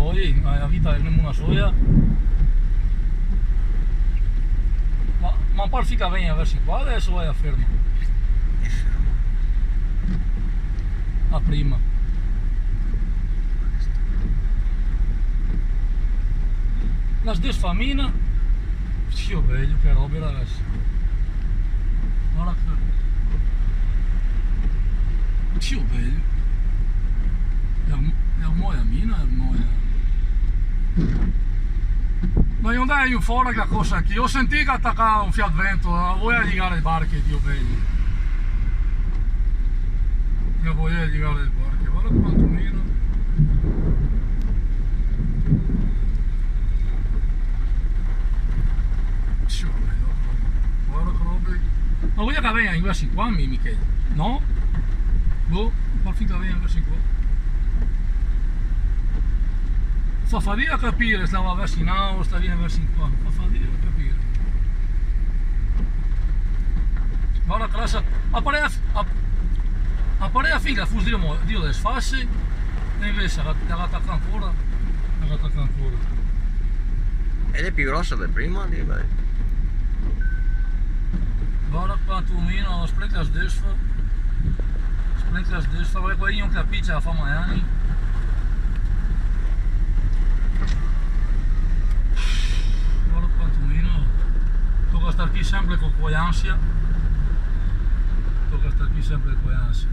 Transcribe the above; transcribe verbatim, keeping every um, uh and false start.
Poi, ma la vita xe una sola. Ma, ma par fin che vegna verso qua, deso la xe ferma. Xe ferma. La prima. La sdesfamina. Dio belo, che robe, ragasi. Varda che... Dio belo. Xe a mo-, xe a moia mina, xe a moia. Ma no ndar fora che cosa che... Go sentì che ga tacà un fià de vento, go voia de ligare le barche, Dio belo. Go voia de ligare le barche, varda quanto mina. Varda che robe. Ma voio che vegna verso qua, mi, Michele? No? Boh, par fin che vegna verso qua. Fa fadiga a capire se la va verso in là o se la vien verso qua. Fa fadiga a capire. Varda che la sa, a parea, a, a parea fin che la fuse drio, drio desfase, e invese la, la ga tacà ancora, la ga tacà ancora. E xe pì grosa de prima, dime. Varda quanto mina, splenca sdesfa. Splenca sdesfa, varda qua, no capiso, la fa magnar. Varda quanto mina. Toca star qui senpre co, co l'ansia. Toca star qui senpre co l'ansia.